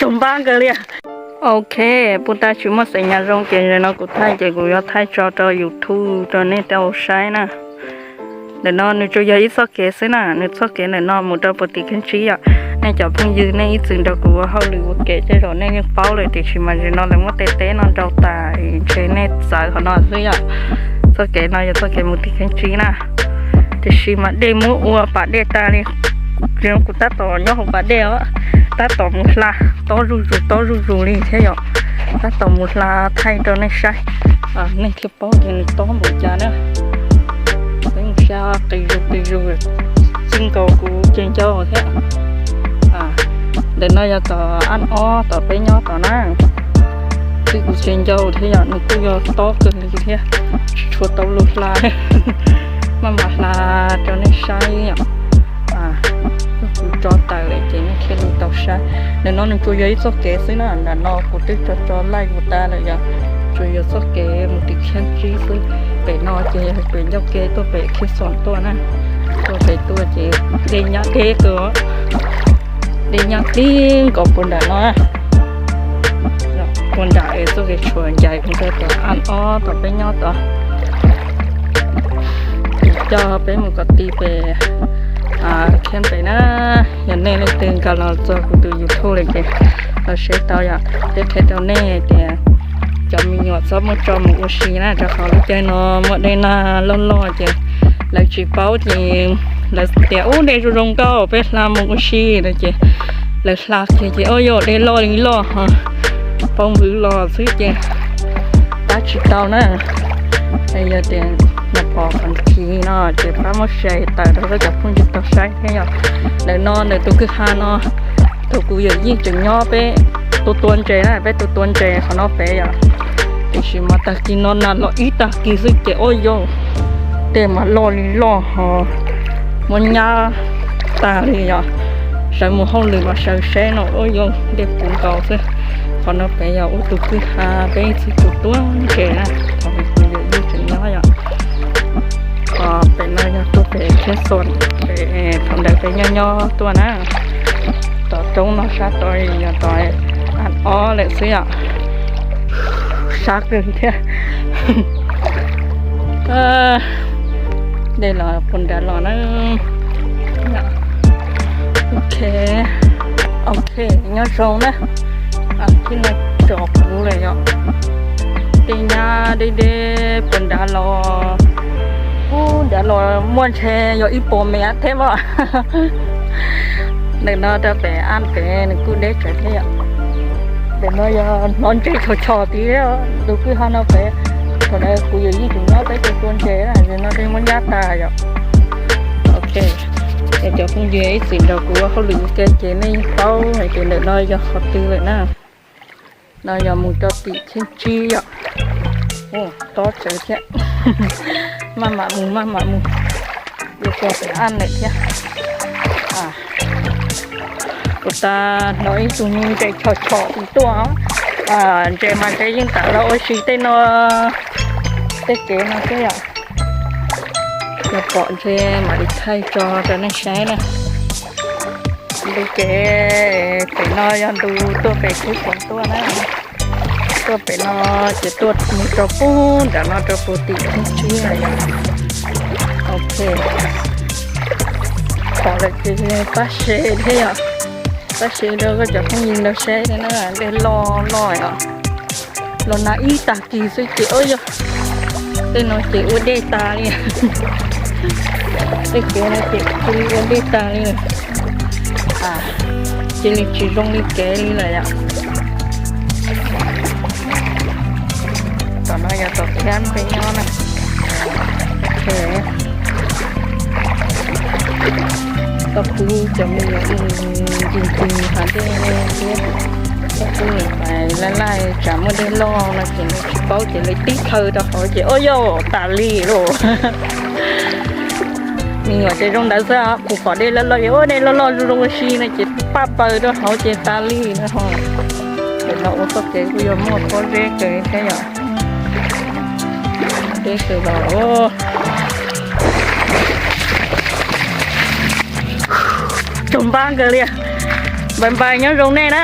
Tsaug npab kawg li. Ok, puas tas tsis muaj xeem nyas zoo ces no kuv thaij ces kuv yuav thaij tso rau YouTube rau nej tau saib na. Ntawm no nws tsuas yog ib txoj kev xwb na, nws txoj kev ntawm no mus rau puag tim kheej tsib yom. Nej cov phooj ywg nej ib txwm nrog kuv ua hauj lwm ua ke tej zaum nej yeej paub lawm, tiam sis mas ntawm no lawv muab tej teb no nrau tas ntshe nej txawv qhov no xwb yom. Txoj kev no yog txoj kev mus tim kheej tsib na, tiam sis mas dej muab ua pas dej tas li. Kuv tab tom nyob hauv pas dej os, tab tom mus hla, tob zuj zus tob zuj zus li thiab yom. Tab tom mus hla thaij rau nej saib, nej thiaj paub tias nws tob npaum cas na. Peb mus saib qis zus qis zus, txij nkaus kuv ceg ncauj thiab. Ntawm no yog tom ab ob tom peb nyob tom na, txij kuv ceg ncauj thiab yom, nws kuj yog tob kawg li thiab, tsis tshua tau lug hla. Maj mam hla rau nej saib yom. Kuv tso tawm lawm ces nej thiaj li tau saib. Ntawm no nws tsuas yog ib txoj kev xwb na, ntawm no kuv twb tso tso laij kuv tas lawm yom. Tsuas yog txoj kev mus tim kheej tsib xwb. Pem no ces yog pem ncauj ke tuaj pem Kheej Xoom tuaj na, tuaj pem tuaj ces dej nyab deb kawg, dej nyab tib nkaus puag nram no, puag nram es txoj kev tshuam ncaim mus rau tom ab ob tom peb nyob tod. Coj peb mus kom ti pem Kheej pem na. Yog nej leej twg nkag los txog kuv tus YouTube lawm ces los saib tau yom. Peb qhia rau nej tias cov me nyuam txhob muab tso mus ua si na, rau qhov lub caij no muaj dej nag loj loj ces lawv tsis paub ces lawv tias ub dej zoo zoo nkauj peb hla mus ua si no ces lawv hla kiag ces ua yog dej loj li loj ho paub npwv los xwb ces tab tsis tau na. Yog tias nws pom qhov ntxiv no ces pab muab share tawm rau koj cov phooj ywg tau saib thiab yom. Ntawm no ntawm tus kwj ha no, thaum kuv yawm yij tseem nyob peb tua tua ntses na, peb tua tua ntses qhov no pem yom. Tiam sis mas tag kis no nag los ib tag kis xwb ces ua yog dej mas loj li loj ho muab nyab tag li yom. Sawv mus hauj lwm mas sawv seb no ua yog dej puv nkaus xwb. Qhov no pem yog ua tus kwj ha peb ib txwm tua tua ntses na, qhov kuv yawm yij tseem nyob yom. Pem no yog tuaj pem Kheej Xoom, pem thaum ntawd peb nyob nyob tuaj na. Tom roob no sab tod yog tom ab ob lawm xwb yom. Sab kawg thiab. Dej los puag nrad los na. Ok, ok, nyob zoo na. Tib no tso kuv lawm yom. Dej nyab deb deb puag nrad los, puag nrad los muaj ntshe yog ib puas mev thiab mas. Ntawm no rau pem ab pem nws kuj deb tsawv thiab yom. Ntawm no yog hnov ntses chos chos tid, tus kwj ha no pem, thaum ntawd kuv yawm yij tseem nyob peb tua tua ntses na, ntawm no dej muab nyab tas yom. Ok, es cov phooj ywg ib txwm nrog kuv ua hauj lwm ua ke ces nej yeej paub hais tias ntawm no yog qhov twg lawm na. No yog mus rau tim Kheej Tsib yom. Tob tsawv thiab. Maj mam mus maj mam mus. Yuav txog pem ab lawm thiab. Kuv tas hnov ib tug ntses chos chos tim tuaj. Ntses mas ntshe yeej tawm los ua si tej no, tej kev no xwb yom. Yog pom ntshe mam li thaij tso rau nej saib na. Ntu kev pem no yog ntu tuaj pem Kheej Xoom tuaj na. Tuaj pem no ces tuaj mus rau puag nram no rau puag tim Kheej Tsib na yom. Ok, pom lawm ces pab share thiab yom. Pab share rau koj cov phooj ywg nrog saib thiab na. Dej loj loj yom. Los nag ib tag kis xwb ces ua yog tej no ces ua dej tas li. Tej kev no ces cia li ua dej tas li lawm. Cia li tsis zoo li kev li lawm yom. Tom no yog tom thib peb nyob na. Koj pub cov me nyuam mus ncig ncig hav dej thiab, koj pub lais lais tsam muaj dej loj no ces nws tsis paub ces lawv tib plhaw rau hauv ces ua yog tas li lauj. Me nyuam ces zoo ntawd xwb, kuv pom dej loj loj es ua dej loj loj zoo zoo ua si no ces paj paws rau hauv ces tas li no ho. Ces no ua txoj kev kuj yog muaj pob zeb kawg thiab yom. Deb kawg los. Tsaug npab kawg li. Npais npais nyob zoo nej na.